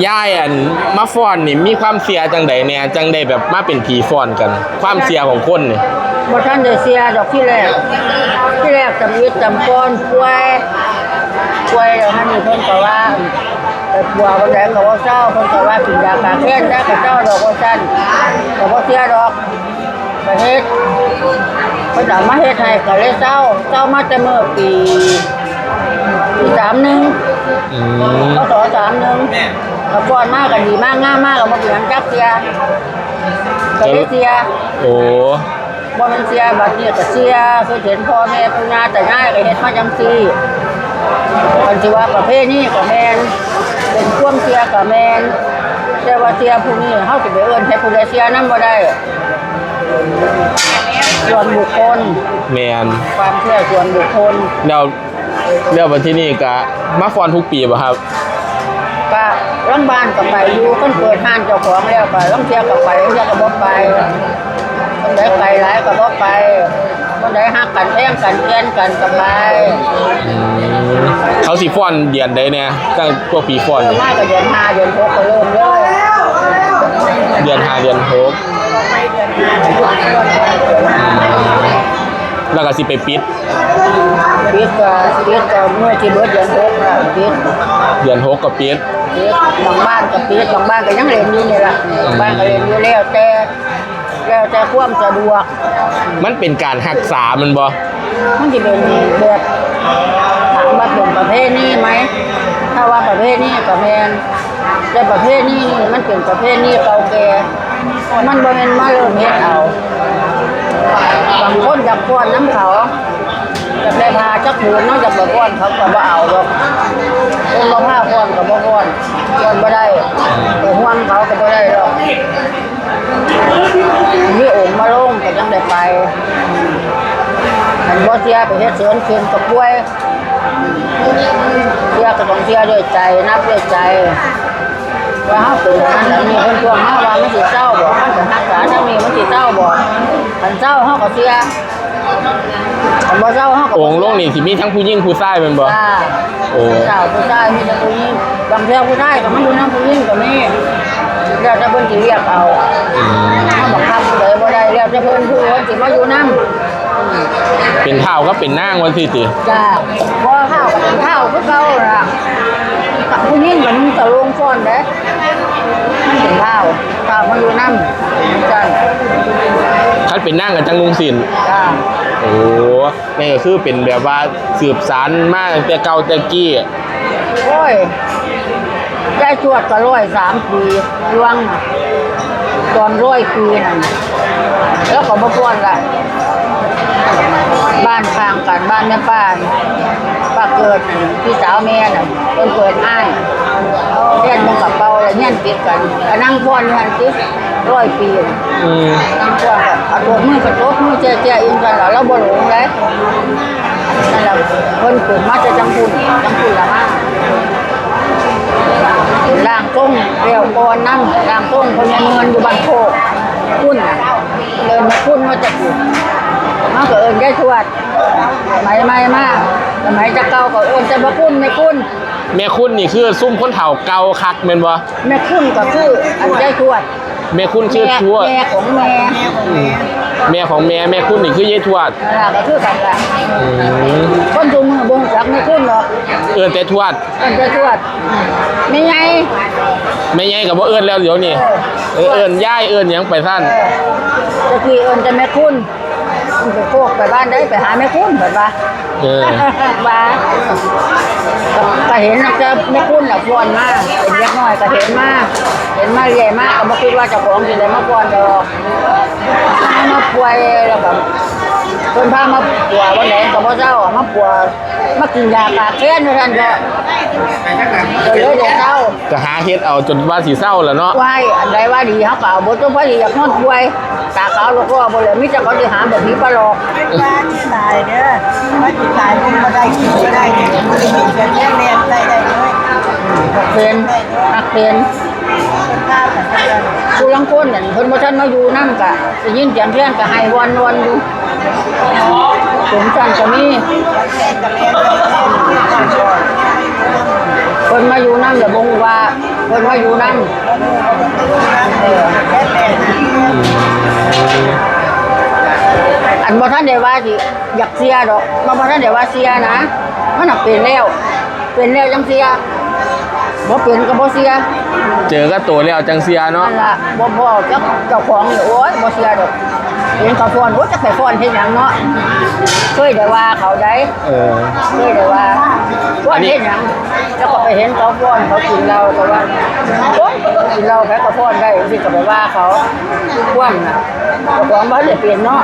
ຍາຍ ອັນ ມາຟ້ອນນີ້ ມີຄວາມເຊື່ອຈັ່ງໃດແດ່ ຈັ່ງໄດ້ແບບມາເປັນຜີຟ້ອນກັນ? ຄວາມເຊື່ອຂອງຄົນນີ້ ບໍ່ທັນໄດ້ເຊື່ອດອກ ທີແລກ ທີແລກຈຳອິດຈຳກ່ອນ ປ່ວຍ ປ່ວຍແລ້ວຫັ້ນນີ້ ເພິ່ນກໍວ່າ ໄປປົວວັນໃດກໍບໍ່ເຊົາ ເພິ່ນກໍວ່າກິນຢາກາແຄ້ນແລ້ວກໍເຊົາດອກວ່າຊັ້ນ ກໍບໍ່ເຊື່ອດອກ ກໍເຮັດ ເພິ່ນເອົາມາເຮັດໃຫ້ກໍເລີຍເຊົາ ເຊົາມາແຕ່ມື້ປີ ປີສາມໜຶ່ງ ອືມ ພ.ສ. ສາມໜຶ່ງ ກໍກ່ອນມາກໍດີມາງາມມາ ກໍບໍ່ເປັນຫຍັງຈັກເທື່ອ ກໍເລີຍເຊື່ອ ໂອ້ ບໍ່ແມ່ນເຊື່ອ ບັດນີ້ກໍເຊື່ອ ຄືເຫັນພໍ່ແມ່ປູ່ຍ່າຕາຍາຍກໍເຮັດມາຈັ່ງຊີ້ ຄັນຊິວ່າປະເພນີກໍແມ່ນ ເປັນຄວາມເຊື່ອກໍແມ່ນ ແຕ່ວ່າເຊື່ອຜູ້ນີ້ ເຮົາຊິໄປເອີ້ນໃຫ້ຜູ້ໃດເຊື່ອນຳບໍ່ໄດ້ ສ່ວນບຸກຄົນ ແມ່ນ ຄວາມເຊື່ອສ່ວນບຸກຄົນ ແລ້ວ ແລ້ວບັດທີນີ້ກະມາຟ້ອນທຸກປີບໍ່ຄັບ? ກະລາງບ້ານກະໄປຢູ່ ຄັນເປີດຮ້ານເຈົ້າຂອງແລ້ວກະລາງເທື່ອກະໄປ ລາງເທື່ອກະບໍ່ໄປ ຄົນໃດໄປຫຼາຍກະບໍ່ໄປ ຄົນໃດຮັກກັນແພງກັນແກ່ນກັນກະໄປ ອືມ ເຂົາຊິຟ້ອນເດືອນໃດແດ່? ຕັ້ງພວກຜີຟ້ອນ ເລີ່ມມາກະເດືອນຫ້າເດືອນຫົກກະເລີ່ມເລີຍ ເດືອນຫ້າເດືອນຫົກ ແລ້ວກະຊິໄປປິດ ປິດກະ ປິດກະມື້ທີ່ເບິດເດືອນຫົກນະ ປິດ ເດືອນຫົກກະປິດ ປິດ ບາງບ້ານກະປິດ ບາງບ້ານກະຍັງເຫຼັ້ນຢູ່ນີ້ລະ ບາງບ້ານກະເຫຼັ້ນຢູ່ ແລ້ວແຕ່ ແລ້ວແຕ່ຄວາມສະດວກ ມັນເປັນການຮັກສາແມ່ນບໍ່? ມັນຊິເປັນແບບ ຖາມວ່າເປັນປະເພນີໄໝ? ຖ້າວ່າປະເພນີກະແມ່ນ ແຕ່ປະເພນີນີ້ມັນເປັນປະເພນີເກົ່າແກ່ ມັນບໍ່ແມ່ນມາເລີ່ມເຮັດເອົາ ບາງຄົນຢາກຟ້ອນນຳເຂົາ ຢາກໄດ້ຜ້າຈັກຜືນເນາະ ຢາກໄປຟ້ອນເຂົາກະບໍ່ເອົາດອກ ຄົນບໍ່ພາຟ້ອນກະບໍ່ຟ້ອນ ຟ້ອນບໍ່ໄດ້ ໄປຮ່ວມເຂົາກະບໍ່ໄດ້ດອກ ມີອົງມາລົງກະຈັ່ງໄດ້ໄປ ຄັນບໍ່ເຊື່ອໄປເຮັດເຊີນຂຶ້ນກະປ່ວຍ ເຊື່ອກະຕ້ອງເຊື່ອດ້ວຍໃຈ ນັບດ້ວຍໃຈ ວ່າເຮົາເປັນອັນນັ້ນອັນນີ້ ເພິ່ນທວງມາວ່າມັນຊິເຊົາບໍ່? ຄັນໄປຮັກສາທາງນີ້ມັນຊິເຊົາບໍ່? ຄັນເຊົາເຮົາກະເຊື່ອ ຄັນບໍ່ເຊົາເຮົາກະບໍ່ເຊື່ອ ອົງລົງນີ້ຊິມີທັງຜູ້ຍິງຜູ້ຊາຍແມ່ນບໍ່? ຈ້າ ໂອ້ ເຈົ້າ ຜູ້ຊາຍມີແຕ່ຜູ້ຍິງ ບາງເທື່ອຜູ້ຊາຍກະມາຢູ່ນຳຜູ້ຍິງກະມີ ແລ້ວແຕ່ເພິ່ນຊິລຽກເອົາ ອືມ ເຮົາບັງຄັບຜູ້ໃດບໍ່ໄດ້ ແລ້ວແຕ່ເພິ່ນ ຜູ້ເພິ່ນຊິມາຢູ່ນຳ ເປັນທ້າວກັບເປັນນາງວ່າຊີ້ຕິ? ຈ້າ ບໍ່ ທ້າວກະເປັນທ້າວຄືເກົ່າລະ ຜູ້ຍິງກະນຸ່ງສະໂລງຟ້ອນເດ້ ມັນເປັນທ້າວ ທ້າວມາຢູ່ນຳ ຈັ່ງຊັ້ນ ຄັນເປັນນາງກະຈັ່ງນຸ່ງສິ້ນ ຈ້າ ໂອ້ ນີ້ກະຄືເປັນແບບວ່າສືບສານມາຕັ້ງແຕ່ເກົ່າແຕ່ກີ້ ໂອ້ຍ ຍາຍທວດກະຮ້ອຍສາມປີ ລວງນະ ຕອນຮ້ອຍປີນັ້ນ ລາວກະບໍ່ຟ້ອນລະ ບ້ານຂ້າງກັນ ບ້ານແມ່ປ້າ ປ້າເກີດ ພີ່ສາວແມ່ນະ ເພິ່ນເປີດຮ້ານ ແຟນເພິ່ນກະເປົ່າ ລະເຮືອນຕິດກັນ ກະນັ່ງຟ້ອນຢູ່ຫັ້ນຕິ ຮ້ອຍປີ ອືມ ນັ່ງພວກກະເອົາຕົບມືກະຕົບມືແຈະໆ ອີ່ຫຍັງຊັ້ນລະ ລາວບໍ່ຫຼົງເດ້ ນັ້ນລະ ເພິ່ນຂຶ້ນມາແຕ່ທາງພຸ້ນ ທາງພຸ້ນລະມາ ລ່າງຊົງແກ້ວກ່ອນນຳ ລ່າງຊົງພະຍາເງິນຢູ່ບ້ານໂຄກ ຄຸນນະ ເອີ້ນແມ່ຄຸນມາຈາກພຸ້ນ ເຮົາກະເອີ້ນຍາຍທວດ ສະໄໝໃໝ່ມາ ສະໄໝແຕ່ເກົ່າກະເອີ້ນແຕ່ແມ່ຄຸນ ແມ່ຄຸນ ແມ່ຄຸນນີ້ຄືຊຸມຄົນເຖົ້າເກົ່າຄັກແມ່ນບໍ່? ແມ່ຄຸນກະຄືອັນຍາຍທວດ ແມ່ຄຸນຄື ແມ່ ທວດ ແມ່ຂອງແມ່ ອືມ ແມ່ຂອງແມ່ ແມ່ຄຸນນີ້ຄືຍາຍທວດ ເອີ ກະຄືກັນລະ ອືມ ຄົນຊຸມມື້ບໍ່ຮູ້ຈັກແມ່ຄຸນດອກ ເອີ້ນແຕ່ທວດ ເອີ້ນແຕ່ທວດ ແມ່ໃຫຍ່ ແມ່ໃຫຍ່ກະບໍ່ເອີ້ນແລ້ວດຽວນີ້ ເອີ ເອີ້ນຍາຍເອີ້ນຫຍັງໄປຊັ້ນ ເອີ ແຕ່ກີ້ເອີ້ນແຕ່ແມ່ຄຸນ ໄປໂຄກໄປບ້ານໃດ ໄປຫາແມ່ຄຸນ ເພິ່ນວ່າ ເອີ ວ່າ ກະເຫັນແຕ່ແມ່ຄຸນລະຟ້ອນມາ ເປັນເດັກນ້ອຍກະເຫັນມາ ເຫັນມາເລື້ອຍມາ ກະບໍ່ຄິດວ່າເຈົ້າຂອງຊິໄດ້ມາຟ້ອນດອກ ມາປ່ວຍ ລະກະເພິ່ນພາມາປົວວັນໃດກະບໍ່ເຊົາ ມາປົວ ມາກິນຢາກາແຄ້ນວ່າຊັ້ນເຖາະ ກະເລີຍໄດ້ເຊົາ ກະຫາເຮັດເອົາຈົນວ່າຊິເຊົາລະເນາະ ວ້າຍ ອັນໃດວ່າດີເຮົາກະເອົາເບິດ ຈົນພໍດີຢາກນອນປ່ວຍ ຕາຂາວຫຼອກຫຼໍ່ບໍ່ແລ້ວ ມີແຕ່ເຂົາຊິຫາແບບຜີປະຫຼອກ ເພິ່ນວ່າຕາຍເດີ ວ່າຊິຕາຍ ເພິ່ນບໍ່ໄດ້ກິນບໍ່ໄດ້ ເພິ່ນມີແຕ່ແຮງແຮງໄດ້ໄດ້ເລີຍ ຮັກເພິ່ນ ຮັກເພິ່ນ ຜູ້ລາງຄົນນັ້ນ ເພິ່ນບໍ່ທັນມາຢູ່ນຳ ກະໄດ້ຍິນສຽງແຄນກະໄຫ້ວອນໆຢູ່ ເປັນຊັ້ນກະມີ ເພິ່ນມາຢູ່ນຳລະບໍ່ຮູ້ວ່າ ເພິ່ນມາຢູ່ນຳ. ອັນບໍ່ທັນໄດ້ວ່າຊິຢາກເຊື່ອດອກ ມັນບໍ່ທັນໄດ້ວ່າເຊື່ອນະ ມັນນະເປັນແລ້ວ ເປັນແລ້ວຈັ່ງເຊື່ອ ບໍ່ເປັນກໍບໍ່ເຊື່ອ. ເຈີກັບໂຕແລ້ວຈັ່ງເຊື່ອເນາະ. ນັ້ນລະ ບໍ່ ບໍ່ເຈົ້າ ເຈົ້າຂອງນີ້ ໂອ້ຍ ບໍ່ເຊື່ອດອກ. ເຫັນເຂົາຟ້ອນ ໂອ້ຍ ຈະໄປຟ້ອນເຮັດຫຍັງເນາະ ເຄີຍໄດ້ວ່າເຂົາໃດ. ເອີ ເຄີຍໄດ້ວ່າຟ້ອນເຮັດຫຍັງ ແລ້ວກໍໄປເຫັນເຂົາຟ້ອນ ເຂົາກິນເຫຼົ້າ ກໍວ່າ ໂອ້ຍ ກິນເຫຼົ້າໃຜກໍຟ້ອນໄດ້ ຈັ່ງຊີ້ກໍໄປວ່າເຂົາ. ຄວາມນະ ເຈົ້າຂອງບໍ່ໄດ້ເປັນເນາະ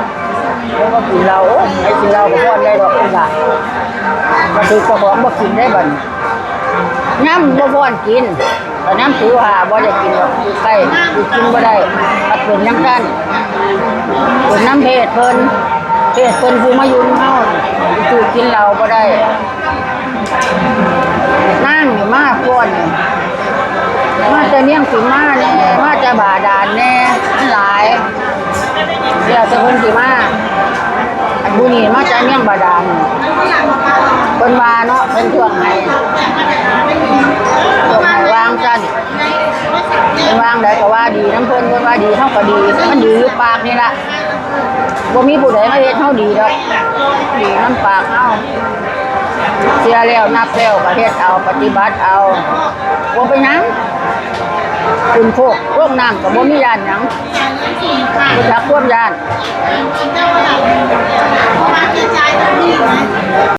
ແລ້ວກໍກິນເຫຼົ້າ ໂອ້ຍ ໃຜກິນເຫຼົ້າກໍຟ້ອນໄດ້ດອກ ເພິ່ນວ່າ. ບັດຖືກເຈົ້າຂອງບໍ່ກິນໄດ້ບັດນີ້ ຍາມບໍ່ຟ້ອນກິນ ກໍຍາມຖືພາບໍ່ໄດ້ກິນດອກ ຢູ່ໃກ້ຢູ່ກິນບໍ່ໄດ້ ມັນເປັນຈັ່ງຊັ້ນ ເປັນນຳເພດເພິ່ນ ເພດເພິ່ນຜູ້ມາຢູ່ນຳເຮົາ ຖືກິນເຫຼົ້າບໍ່ໄດ້. ນາງນີ້ມາກ່ອນນີ້ ມາແຕ່ເມຍງສີມາແດ່ ມາແຕ່ບາດານແດ່ ມັນຫຼາຍ. ແລ້ວແຕ່ເພິ່ນຊິມາ ອັນຜູ້ນີ້ມາຈາກເມືອງບາດານ ເພິ່ນວ່າເນາະ ເພິ່ນທວງໃຫ້ ທວງໃຫ້ວ່າຈັ່ງຊັ້ນ ເພິ່ນວ່າຈັ່ງໃດກໍວ່າດີນຳເພິ່ນ ເພິ່ນວ່າດີ ເຮົາກໍດີ ມັນດີຢູ່ປາກນີ້ລະ ບໍ່ມີຜູ້ໃດມາເຮັດເຮົາດີດອກ ດີນຳປາກເຮົາ ເຊື່ອແລ້ວ ນັບແລ້ວ ກໍເຮັດເອົາ ປະຕິບັດເອົາ ບໍ່ເປັນຫຍັງ ຂຶ້ນໂຄກລົງນ້ຳກໍບໍ່ມີຢ້ານຫຍັງ ບໍ່ຈັກຄວາມຢ້ານ.